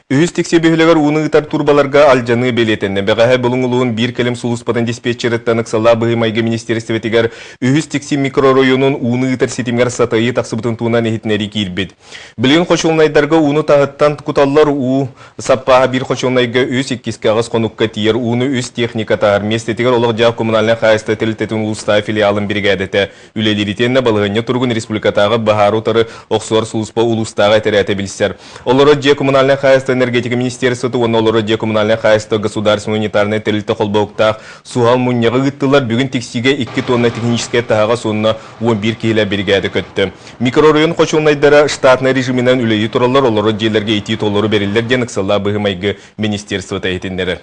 Үһүс Тикси бөһүөлэгэр ууну ыытар турбаларга алдьаныы бэлиэтэннэ. Бэҕэһээ Булуҥ улууһун биир кэлим сулууспатын диспетчерыттан ыксаллаах быһыы-майгы министиэристибэтигэр Үһүс Тикси микрорайонун ууну ыытар ситимигэр сатайыы тахсыбытын туһунан иһитиннэрии киирбит. Билигин хочуолунайдарга ууну таһыттан куталлар, уу саппааһа биир хочуолунайга үс, иккискэ аҕыс хонукка тиийэр, ууну үс техника таһар. Миэстэтигэр олох-дьаһах коммунальнай хаһаайыстыба тэрилтэтин улуустааҕы филиалын биригээдэтэ үлэлиир итиэннэ балаһыанньа туругун республикатааҕы баһаары утары охсуһар сулууспа улуустааҕы этэрээтэ билсэр. Олорор дьиэ коммунальнай хаһаайыстыба энергетика министерствота уонна олорор дьиэ коммунальнай хаһаайыстыба государственнай унитарнай тэрилтэ холбоһуктаах суһал мунньаҕы ыыттылар. Бүгүн Тиксиигэ 2 тонна техническэй таһаҕас уонна 11 киһилээх биригээдэ көттө. Микрорайон хочуолунайдара штатнай режиминэн үлэлии тураллар, олорор дьиэлэргэ итии толору бэриллэр диэн ыксаллаах быһыы-майгы министерствота иһитиннэрэр.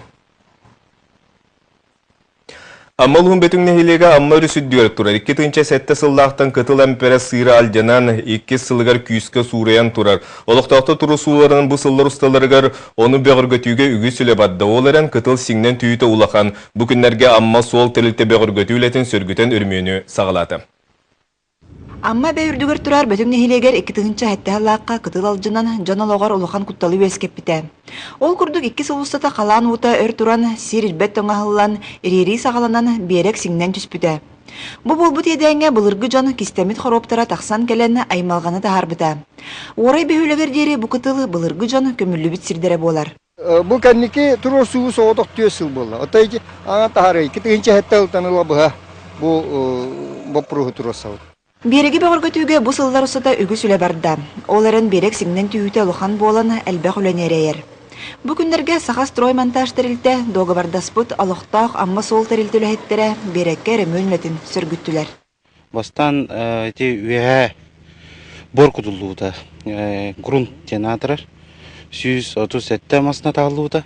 Амма улууһун Бөтүҥ нэһилиэгэ Амма өрүс үрдүгэр турар. 2007 сыллаахтан кытыл эмпэрэ сыыра алдьанан, иккис сылыгар күүскэ суурайан турар. Олохтоохтор туруорсууларынан бу сыллар усталарыгар ону бөҕөргөтүүгэ үгүс үлэ барда. Ол эрэн кытыл сиҥнэн түүтэ улахан. Бу күннэргэ Амма суол тэрилтэ бөҕөргөтүү үлэтин сөргүтэн өрөмүөнү саҕалаата. Амма эбэ үрдүгэр турар Бөтүҥ нэһилиэгэр 2007 сыллаахха кытыл алдьанан, дьон олоҕор улахан кутталы үөскэппитэ. Ол курдук икки сыл устата халаан уута өр туран, сир ирбэт тоҥ аһыллан, ириэрии саҕаланан, биэрэк сиҥнэн түспүтэ. Бу буолбут иэдээҥҥэ былыргы дьон кистэммит хоруоптара тахсан кэлэн аймалҕаны таһаарбыта. Уорай бөһүөлэгэр диэри бу кытыл былыргы дьон көмүллүбүт сирдэрэ буолар. Бу кэнники туруорсуу соҕотох түөрт сыл буолла. Оттон ити аҥа таһаарыы 2007 сылтан ыла быһа бу боппуруоһу туруорсабыт. Биэрэги бөҕөргөтүүгэ бу сыллар устата үгүс үлэ барда. Ол эрэн биэрэк сиҥнэн түһүүтэ улахан буолан, элбэх үлэни эрэйэр. Бу күннэргэ Сахастроймонтаж тэрилтэ дуогабардаспыт олохтоох Амма суол тэрилтэ үлэһиттэрэ биэрэккэ өрөмүөн үлэтин сөргүттүлэр. Бастаан ити үөһээ буор кутуллубута, грунт диэн аатырар. 137 масына таһыллыбыта.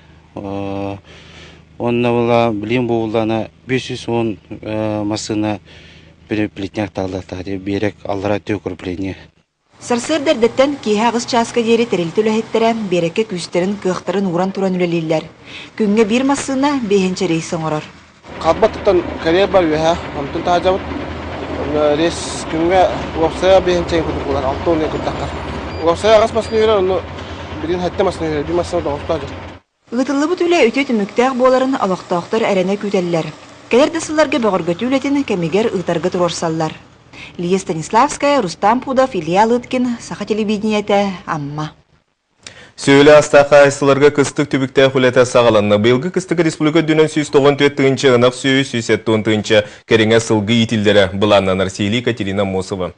Уонна була билигин буоллаҕына 510 массыына плитняк таһыллыахтаах биэрэк аллара өттүгэр укрепление. Сарсыарда эрдэттэн киэһэ аҕыс чааска диэри тэрилтэ үлэһиттэрэ биэрэккэ күүстэрин, кыахтарын ууран туран үлэлииллэр. Күҥҥэ биир массыына биэһинчэ рейс оҥорор. Харбатыттан карьер бар үөһэ, онтон таһдьабыт. Рейс күҥҥэ уопсайа биэһинчэ курдук буолар, 60 курдахха. Уопсайа аҕыс массыына үүрэр, онно билигин сэттэ массыына үүрэр, биир массыына тоҕустаах дьон. Ыытыллыбыт үлэ үтүө түмүктээх буоларын олохтоохтор эрэнэ күүтэллэр. Кэлэр да сылларга бөҕөргөтүү үлэтин кэмигэр ыытарга туруорсаллар. Лия Станиславская, Рустам Пудов, Илья Лыткин, Саха телевидениетэ, Амма. Сүөһүлэ астаах хаһаайыстыбаларга кыстык түбүктээх үлэтэ саҕаланна. Быйылгы кыстык республика үрдүнэн 194 тыһыынча ынах сүөһү, 170 тыһыынча кэриҥэ сылгы иитиллэрэ былааннанар. Сиһилии Екатерина Мосова.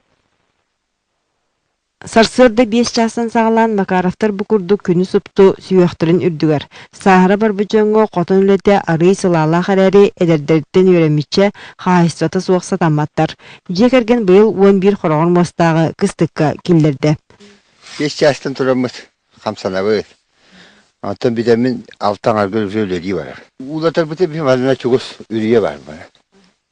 Сарсыарда биэс чаастан саҕалаан Макаровтар бу курдук күнү супту сүһүөхтэрин үрдүгэр, сааһыра барбыт дьоҥҥо хотон үлэтэ арыый сылаалаах эрээри, эдэрдэриттэн үөрэммиччэ, хаһаайыстыбата суох сатамматтар. Дьиэ кэргэн быйыл 11 хороҕор муостааҕы кыстыкка киллэрдэ. Биэс чаастан тураммыт хамсанабыт. Онтон бүтэммин алта аҥарга үлэлии барар. Уулатарбыт манна чугас үрүйэ баар бара.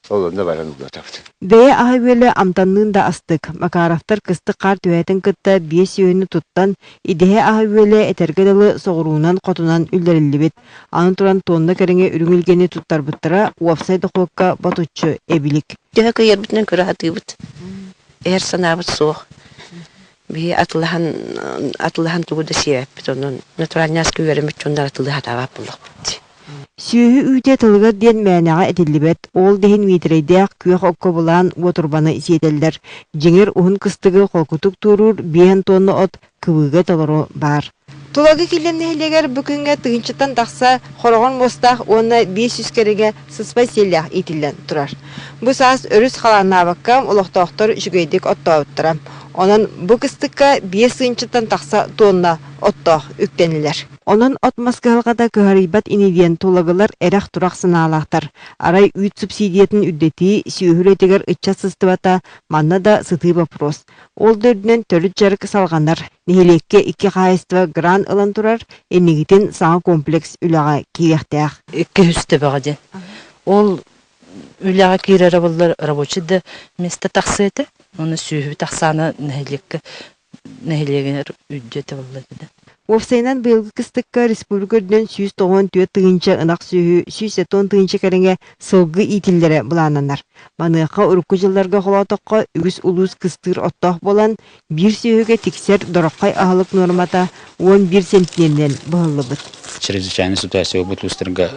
Ол онно баран угатабыт. Бэйэ аһа-үөлэ амтанныын да астык. Макаровтар кыстык хаар түһээтин кытта биэс сүөһүнү туттан, идэһэ аһа-үөлэ этэргэ дылы соҕуруунан-хотунан үллэриллибит. Аны туран тонна кэриҥэ үрүҥ илгэни туттарбыттара уопсай дохуокка ботуччу эбилик. Төһө кыайарбытынан көрө сатыыбыт. Эр санаабыт суох. Биһи атылаһан атылаһан тугу да сиэбэппит. Онон натуральный аска үөрэммит дьоннор атылыы сатаабат буоллахпыт. Сүөһү үүтэ тылыгар диэн мээнэҕэ этиллибэт, ол да иһин Миитэрэйдээх күөх окко былаан уотурбаны сиэтэллэр. Дьиҥэр, уһун кыстыгы холкутук туоруур биэһэн туонна от кыбыыга толору баар. Тулагы Киллэм нэһилиэгэр бу күҥҥэ тыһыынчаттан тахса хороҕор муостаах уонна 500 кэриҥэ сыспай сиэллээх иитиллэн турар. Бу саас өрүс халааннаабакка олохтоохтор үчүгэйдик оттообуттара. Онон бу кыстыкка биэс тыһыынчаттан тахса туонна оттоох үктэннилэр. Онон от-мас кыһалҕата кыһарыйбат ини диэн тулагылар эрэх-турах санаалаахтар. Арай үүт субсидиятын үрдэтии, сүөһү үлэтигэр ыччат сыстыбата манна да сытыы боппуруос. Ол да үрдүнэн төрүт дьарык салҕанар. Нэһилиэккэ икки хаһаайыстыба грант ылан турар, иннигитин саҥа комплекс үлэҕэ киириэхтээх. Икки үс төбөҕө диэн. Ол үлэҕэ киирэрэ буоллар рабочий да место тахсыа этэ. Уонна сүөһү тахсаана нэһилиэккэ нэһилиэгинэр үрдүө этэ буолла этэ. Уопсайынан быйылгы кыстыкка республика үрдүнэн 194 тыһыынча ынах сүөһү, 170 тыһыынча кэриҥэ сылгы иитиллэрэ былааннанар. Маныаха урукку дьылларга холоотоххо үгүс улуус кыстыыр оттоох буолан, биир сүөһүгэ тиксэр дороххой аһылык нуормата 11 сэнтиэнинэн быһыллыбыт. Чрезвычайная ситуация буолбут улуустарга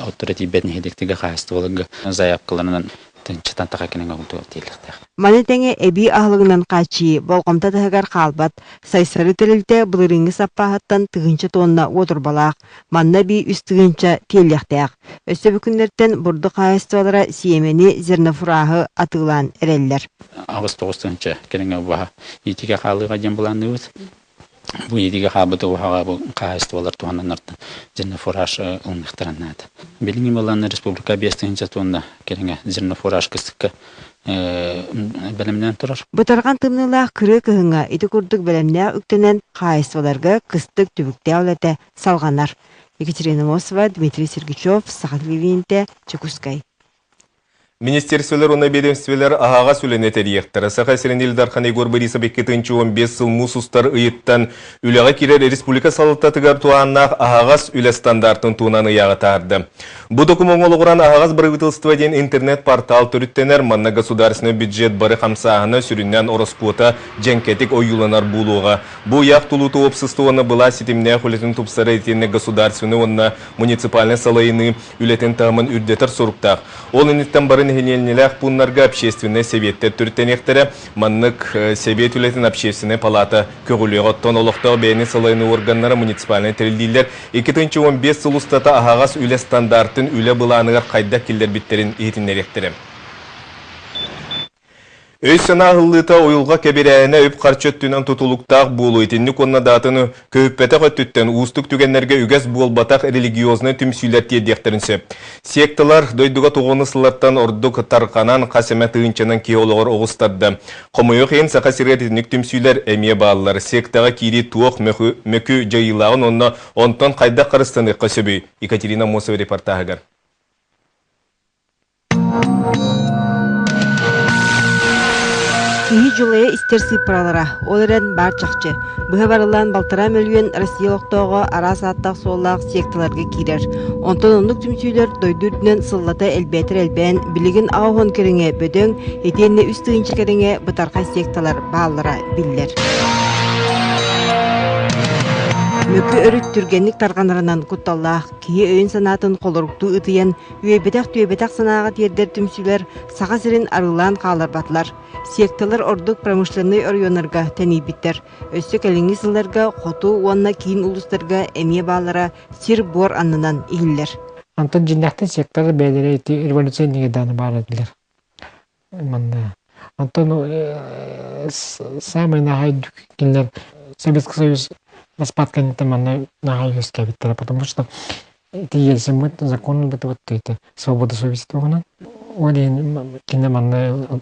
отторо тиийбэт нэһилиэктэргэ хаһаайыстыбаларга заявкаларынан тынчатан таха кэнэн диэллэхтээх. Маны тэҥэ эбии аһылыгынан хааччыйыы болҕомто таһыгар хаалбат. Сайсары тэрилтэ былырыыҥҥы саппааһыттан тыһыынча тонна уотурбалаах, манна эбии үс тыһыынча тиэллиэхтээх. Өссө бу күннэртэн бурдук хаһаайыстыбалара сиэмэни, зернофураһы атыылаан эрэллэр. 8-9 тыһыынча кэриҥэ убаһа иитиигэ хаалыаҕа диэн былаанныыбыт. Бу иитиигэ хаалбыт убаһаҕа бу хаһаайыстыбалар туһананнартан зернофураж ылыныахтарын наада. Билиҥҥи былаанна республика 5 тыһыынча тонна кэриҥэ зернофураж кыстыкка бэлэмнээн турар. Бытарҕан тымныылаах кырыы кыһыҥҥа ити курдук бэлэмнээх үктэнэн хаһаайыстыбаларга кыстык түбүктээх үлэтэ салҕанар. Екатерина Мосова, Дмитрий Сергучев, Саха телевидениетэ, Дьокуускай. Министерстволар уонна ведомстволар аһаҕас үлэни тэрийиэхтэрэ. Саха сирин Ил Дархан Егор Борисов 2015 сыл муус устар ыйыттан үлэҕэ киирэр республика салалтатыгар туһааннаах аһаҕас үлэ стандартын туһунан ыйааҕы таһаарда. Бу докумуоҥҥа олоҕуран аһаҕас бырабыыталыстыба диэн интернет-портал төрүттэнэр, манна государственнай бюджет бары хамсааһына сүрүннээн ороскуота дьэҥкэтик ойууланар буолуоҕа. Бу ыйаах тулуута уопсастыба уонна былаас ситимнээх үлэтин тупсарар итиэннэ государственнай уонна муниципальнай салайыныы үлэтин таһымын үрдэтэр соруктаах. Ол инниттэн бары нэһилиэнньэлээх пууннарга общественнай сэбиэттэр төрүттэниэхтэрэ. Маннык сэбиэт үлэтин общественнай палата көҕүлүөҕэ. Оттон олохтоох бэйэни салайыныы органнара муниципальнай тэриллиилэр 2015 сыл устата аһаҕас үлэ стандартын үлэ былааныгар хайдах киллэрбиттэрин иһитиннэриэхтэрэ. Өй-санаа аһыллыыта уйулҕа кэбирээһинэ үп-харчы өттүнэн тутулуктаах буолуу итинник уонна даатаны көһүппэтэх өттүттэн уустук түгэннэргэ үгэс буолбатах религиознай түмсүүлэр тиэрдиэхтэрин сөп. Секталар дойдуга тоҕуону сыллартан ордук тарҕанан хас эмэ тыһыынчанан киһи олоҕор оҕустарда. Хомойуох иһин, Саха сиригэр итинник түмсүүлэр эмиэ бааллар. Сектаҕа киирии туох мөкү дьайыылааҕын уонна онтон хайдах харыстаныахха сөбүй? Екатерина Аммосова репортаһыгар. Киһи дьулайа истэр сыыппаралара, ол эрэн баар чахчы. Быһа барыллаан балтараа мөлүйүөн Россия олохтооҕо араас ааттаах-суоллаах секталарга киирэр. Онтон оннук түмсүүлэр дойду үрдүнэн сыллата элбээтэр элбээн, билигин аҕыс уон кэриҥэ бөдөҥ, итиэннэ үс тыһыынча кэриҥэ бытархай секталар бааллара биллэр. Мөкү өрүт түргэнник тарҕанарынан кутталлаах, киһи өйүн-санаатын холоруктуу ытыйан, Үөйбэтэх-түөйбэтэх санааҕа тиэрдэр түмсүүлэр Саха сирин арыылаан хаалларбатылар. Секталар ордук промышленнай оройуоннарга тэнийбиттэр. Өссө кэлиҥҥи сылларга хоту уонна киин улуустарга эмиэ бааллара сир-буор аннынан иһиллэр. Антон дьиннээхтэн секталар бэйэлэрэ ити революция иннигэр даҕаны баар этилэр. Манна. Антон саамай наһаа үрдүк кинилэр Советский Союз распад кэнниттэн манна наһаа үөскээбиттэрэ, потому что ити Ельциммыт закон ылбыт это свобода совести туһунан. Ол иһин кинилэр манна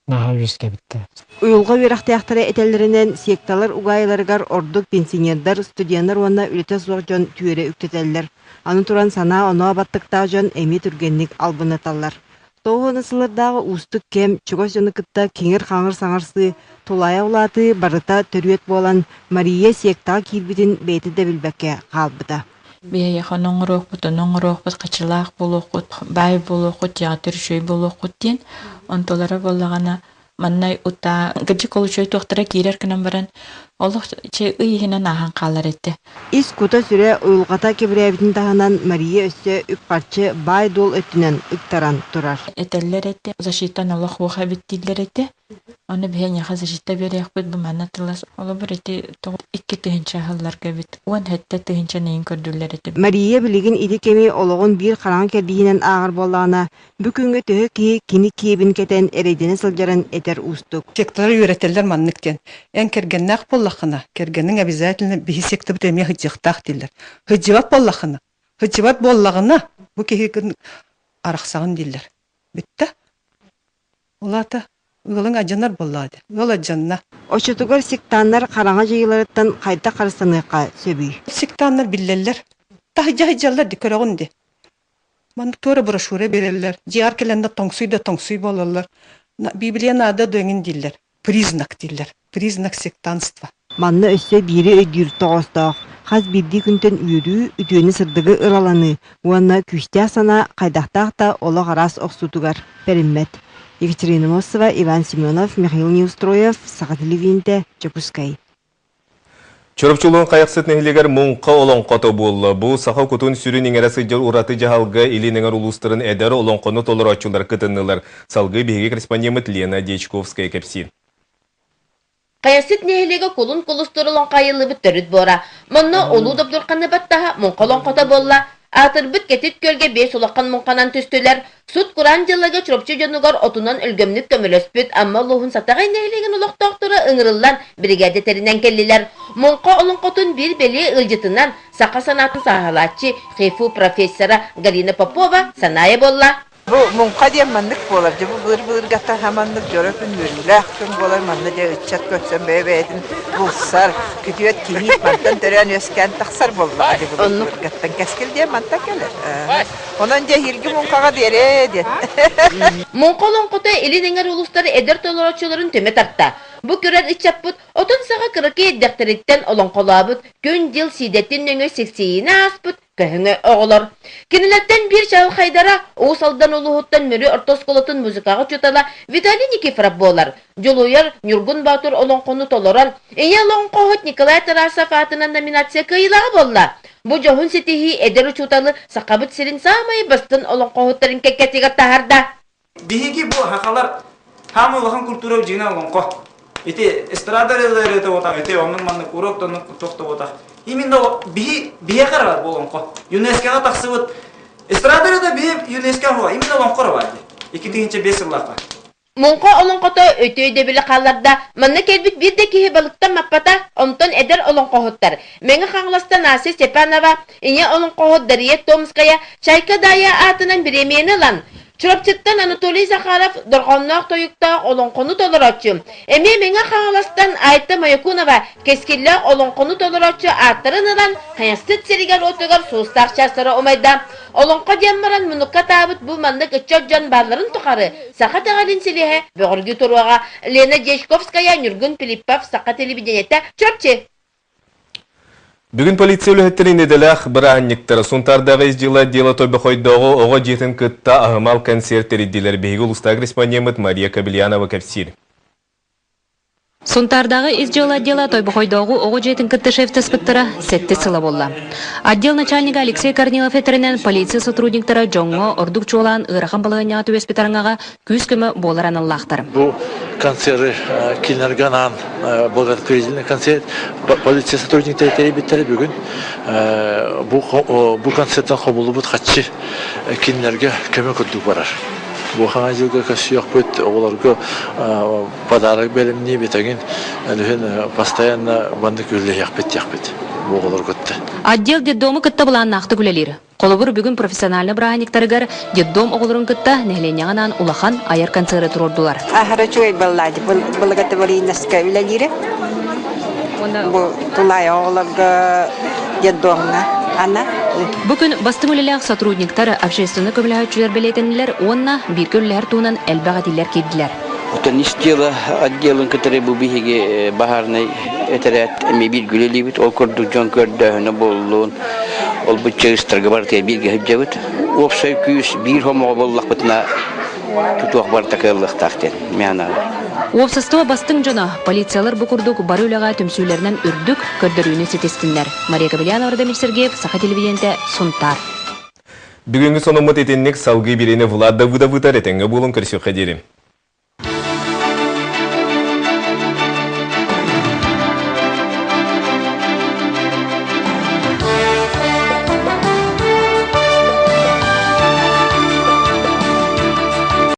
наһаа үөскээбиттэр. Уйулҕа үөрэхтээхтэрэ этэллэринэн, секталар угаайыларыгар ордук пенсионердар, студеннар уонна үлэтэ суох дьон түөрэ үктэтэллэр. Аны туран санаа-оноо баттыктаах дьон эмиэ түргэнник албыннаталлар. Тоҕо сыллардааҕы уустук кэм чугас дьону кытта киҥир-хаҥыр саҥарсыы, тулаайах улаатыы барыта төрүөт буолан, Мария сектаҕа киирбитин бэйэтэ да билбэккэ хаалбыта. Биһиэхэ оҥоруохпут, ону оҥоруохпут, хачылаах буолуоххут, баай буолуоххут, театр үчүгэй буолуоххут диэн. Онтулара буоллаҕына Манна утаа кырдьык ол үчүгэй туохтара киирэр гынан баран олох ый иһинэн ааһан хаалар этэ. Ис кута-сүрэ уйулҕата кэбирээбитин таһынан Мария өссө үп-харчы баай-дуол өттүнэн ыктаран турар. Этэллэр этэ, защитан олох уох эбит дииллэр этэ. Ону биһи эйиэхэ защита биэриэхпит бу манна тылас холобур ити 2 тыһыынча аһылларга эбит 17 тыһыынча нэйин көрдүүллэр этэ. Мария билигин ити кэми олоҕун биир хараҥа кэрдииһинэн ааҕар буоллаҕына, Бу күҥҥэ төһө киһи кини киэбин кэтэн эрэйдэнэ сылдьарын этэр уустук. Секторы үөрэтэллэр маннык диэн. Эн кэргэннээх буоллаххына, кэргэниҥ обязательно биһи секторбыт эмиэ сылдьыахтаах дииллэр. Сылдьыбат буоллаххына, сылдьыбат буоллаҕына, бу киһи арахсаҕын дииллэр. Бүттэ. Ол аата ыалыҥ алдьанар буоллаҕа дии. Ыал алдьанна. Оччотугар сектаннар хараҥа дьайыыларыттан хайдах харыстаныахха сөбүй? Сектаннар биллэллэр. Таһырдьа сылдьаллар дии, көрөҕүн дии. Маннык туора брошюра биэрэллэр. Дьиэҕэр кэлэннэр тоҥсуй да тоҥсуй буолаллар. Библия наада да эҥин дииллэр. Признак дииллэр. Признак сектантства. Манна өссө биири өйдүүр тоҕоостоох: хас биирдии күнтэн үөрүү, үтүөнү-сырдыгы ыраланыы уонна күүстээх санаа хайдахтаах да олох араас охсуутугар бэриммэт. Екатерина Мосова, Иван Семенов, Михаил Неустроев, Саха телевидениетэ, Дьокуускай. Чурапчы улууһун Хайахсыт нэһилиэгэр муҥха олоҥхото буолла. Бу саха кутун сүрүн иҥэрэ сылдьар ураты дьаһалга Илин Эҥэр улуустарын эдэр олоҥхону толорооччулар кытыннылар. Салгыы биһиги корреспондеммыт Лена Дьячковская кэпсиир. Хайасыт нэһилиэгэ кулун кулустур олоҥхайыллыбыт төрүт буора. Манна Улуу Добдурханы баттаһа муҥха олоҥхото буолла. Аатырбыт Кэтит күөлгэ биэс улахан муҥханан түстүлэр. Сут-кураан дьылларга Чурапчы дьонугар отунан өлгөмнүк көмөлөспүт Амма улууһун Сатаҕай нэһилиэгин олохтоохторо ыҥырыллан биригээдэ тэринэн кэллилэр. Муҥха олоҥхотун биир бэлиэ ыалдьытынан саха санаатын сааһылааччы ХИФУ профессора Галина Попова Санаайа буолла. Бу муҥха диэн маннык буолар. Дьэ бу былыр-былыргаттан ха маннык дьоро күн үөрүүлээх күн буолар. Манна дьэ ыччат көрсөн бэйэ-бэйэтин булсар, күтүөт кийиит мантан төрөөн үөскээн тахсар буоллаҕа дьэ былыр-былыргаттан кэскил диэн мантан кэлэр. Онон дьэ эһиилги муҥхаҕа биэрээ диэн. Муҥха олоҥхото Илин Эҥэр улуустар эдэр толорооччуларын түмэ тарта. Бу көрөр ыччаппыт отон саҕа кыракый эрдэхтэриттэн олоҥхолообут, күн-дьыл сиидэтин нөҥүө сиксийиини ааспыт Көһөҥө оҕолор. Кинилэртэн биир чаҕылхайдара Уус Алдан улууһуттан Мүрү орто оскуолатын музыкаҕа учуутала Виталий Никифоров буолар. Дьулуйар Ньургун Боотур олоҥхону толорон, Ийэ олоҥхоһут Николай Тарасов аатынан номинация кыайыылааҕа буолла. Бу дьоһун ситиһии эдэр учууталы Сахабыт сирин саамай бастыҥ олоҥхоһуттарын кэккэтигэр таһаарда. Биһиги бу хахалар хаамы улахан культура дьиҥэ олоҥхо. Ити эстрада ырыата буотах, ити оннук маннык урок да оннук туох да буотах. Именно биһи биһиэхэ эрэ бар бу олоҥхо. ЮНЕСКО-ҕа тахсыбыт эстрада ырыата биһи ЮНЕСКО именно олоҥхо эрэ бар дии. 2005 сыллаахха. Муҥха олоҥхото өтө өйдөбүлү хаалларда. Манна кэлбит биир да киһи балыктан маппата, онтон эдэр олоҥхоһуттар Мэҥэ Хаҥаластан Ася Степанова, ийэ олоҥхоһут Дария Томская, Чайка Дайа аатынан бириэмийэни ылан, Чурапчыттан Анатолий Захаров дорҕоонноох тойуктаах олоҥхону толорооччу, эмиэ Мэҥэ Хаҥаластан Айта Моякунова кэскиллээх олоҥхону толорооччу ааттарын ылан, Хайахсыт сиригэр-уотугар суостаах чаастара умайда. Олоҥхо диэн баран муннукка таабыт бу маннык ыччат дьон баалларын тухары саха итэҕэлин силиһэ бөҕөргүү туруоҕа. Лена Дьячковская, Ньургун Филиппов, Саха телевидениетэ, Чурапчы. Бүгүн полиция үлэһиттэрин идэлээх бырааһынньыктара Сунтаардааҕы ис дьыала отдела Тойбохойдооҕу оҕо дьиэтин кытта аһымал концерт тэрийдилэр. Биһиги улуустааҕы корреспондеммыт Мария Кобельянова кэпсиир. Сунтаардааҕы ис дьыала отдела Тойбохойдооҕу оҕо дьиэтин кытта шефтэспиттара сэттис сыла буолла. Отдел начальнига Алексей Корнилов этэринэн, полиция сотрудниктара дьоҥҥо ордук чуолаан ыарахан балаһыанньаҕа түбэспит араҥаҕа күүс-көмө буолар аналлаахтар. Бу концеры кинилэргэ анаан благотворительный концерт полиция сотрудниктара тэрийбиттэрэ бүгүн бу концертан хомуллубут хаччы кинилэргэ көмө курдук барар. Бу хаҥа дьылга көрсүөхпүт, оҕолорго подарок бэлэмнии битэгин үлүһүн постоянно маннык үлэлэһиэхпит диэхпит бу оҕолору кытта. Отдел детдому кытта былааннаахтык үлэлиир. Холобур, бүгүн профессиональнай бырааһынньыктарыгар детдом оҕолорун кытта нэһилиэнньэҕэ анаан улахан айар концеры туруордулар. Аһара үчүгэй баллади благотворительноска үлэлиирэ. Бу тулаайах оҕолорго детдомҥа ана. Бу күн бастыҥ үлэлээх сотрудниктар, общественнай көмөлөһөөччүлэр бэлиэтэннилэр уонна бииргэ үлэлэһэр туһунан элбэх этиилэр киирдилэр. Оттон ис дьыала отделын кытары бу биһиги баһаарынай этэрээт эмиэ бииргэ үлэлиибит. Ол курдук дьон көрдөөһүнэ буоллун, ол бучча ыстарга барытыгар бииргэ сылдьабыт. Уопсай күүс биир хомоҕо буоллахпытына тутуох барыта кыаллыахтаах диэн мин анаабын. Уопсастыба бастыҥ дьоно, полициялар бу курдук бары үлэҕэ түмсүүлэринэн үрдүк көрдөрүүнү ситистиннэр. Мария Кобельянова, Радомир Сергеев, Саха телевидениетэ, Сунтаар. Бүгүҥҥү сонуммут итинник салгыы бириини Влад Давыдов ыытар этэҥҥэ буолун көрсүөххэ диэри.